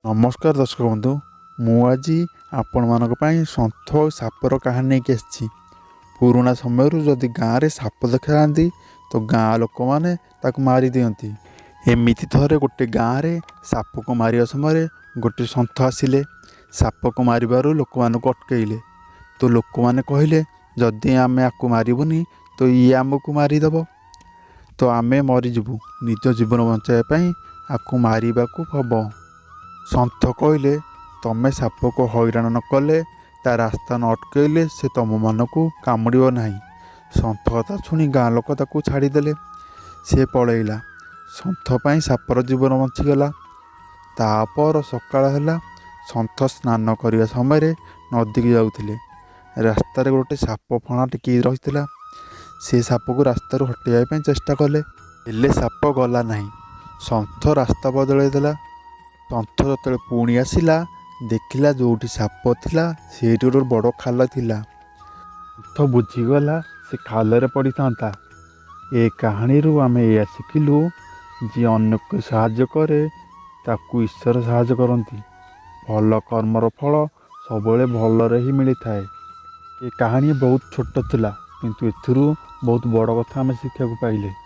ନମସ୍କାର ଦର୍ଶକ ବନ୍ଧୁ, ମୁଁ ଆଜି ଆପଣମାନଙ୍କ ପାଇଁ ସନ୍ଥ ଆଉ ସାପର କାହାଣୀ ନେଇକି ଆସିଛି। ପୁରୁଣା ସମୟରୁ ଯଦି ଗାଁରେ ସାପ ଦେଖାଯାଆନ୍ତି ତ ଗାଁ ଲୋକମାନେ ତାକୁ ମାରି ଦିଅନ୍ତି। ଏମିତି ଥରେ ଗୋଟେ ଗାଁରେ ସାପକୁ ମାରିବା ସମୟରେ ଗୋଟେ ସନ୍ଥ ଆସିଲେ। ସାପକୁ ମାରିବାରୁ ଲୋକମାନଙ୍କୁ ଅଟକେଇଲେ। ତ ଲୋକମାନେ କହିଲେ, ଯଦି ଆମେ ଆକୁ ମାରିବୁନି ତ ଇଏ ଆମକୁ ମାରିଦେବ, ତ ଆମେ ମରିଯିବୁ। ନିଜ ଜୀବନ ବଞ୍ଚାଇବା ପାଇଁ ଆକୁ ମାରିବାକୁ ହେବ। ସନ୍ଥ କହିଲେ, ତମେ ସାପକୁ ହଇରାଣ ନ କଲେ, ତା ରାସ୍ତା ନ ଅଟକେଇଲେ ସେ ତମମାନଙ୍କୁ କାମୁଡ଼ିବ ନାହିଁ। ସନ୍ଥ କଥା ଶୁଣି ଗାଁ ଲୋକ ତାକୁ ଛାଡ଼ିଦେଲେ। ସେ ପଳେଇଲା। ସନ୍ଥ ପାଇଁ ସାପର ଜୀବନ ବଞ୍ଚିଗଲା। ତାପର ସକାଳ ହେଲା। ସନ୍ଥ ସ୍ନାନ କରିବା ସମୟରେ ନଦୀକୁ ଯାଉଥିଲେ। ରାସ୍ତାରେ ଗୋଟେ ସାପ ଫଣା ଟେକିକି ରହିଥିଲା। ସେ ସାପକୁ ରାସ୍ତାରୁ ହଟେଇବା ପାଇଁ ଚେଷ୍ଟା କଲେ, ହେଲେ ସାପ ଗଲା ନାହିଁ। ସନ୍ଥ ରାସ୍ତା ବଦଳାଇ ଦେଲା। ସନ୍ଥ ଯେତେବେଳେ ପୁଣି ଆସିଲା, ଦେଖିଲା ଯେଉଁଠି ସାପ ଥିଲା ସେଇଠି ଗୋଟେ ବଡ଼ ଖାଲ ଥିଲା। ସନ୍ଥ ବୁଝିଗଲା ସେ ଖାଲରେ ପଡ଼ିଥାନ୍ତା। ଏ କାହାଣୀରୁ ଆମେ ଏଇଆ ଶିଖିଲୁ, ଯିଏ ଅନ୍ୟକୁ ସାହାଯ୍ୟ କରେ ତାକୁ ଈଶ୍ୱର ସାହାଯ୍ୟ କରନ୍ତି। ଭଲ କର୍ମର ଫଳ ସବୁବେଳେ ଭଲରେ ହିଁ ମିଳିଥାଏ। ଏ କାହାଣୀ ବହୁତ ଛୋଟ ଥିଲା, କିନ୍ତୁ ଏଥିରୁ ବହୁତ ବଡ଼ କଥା ଆମେ ଶିଖିବାକୁ ପାଇଲେ।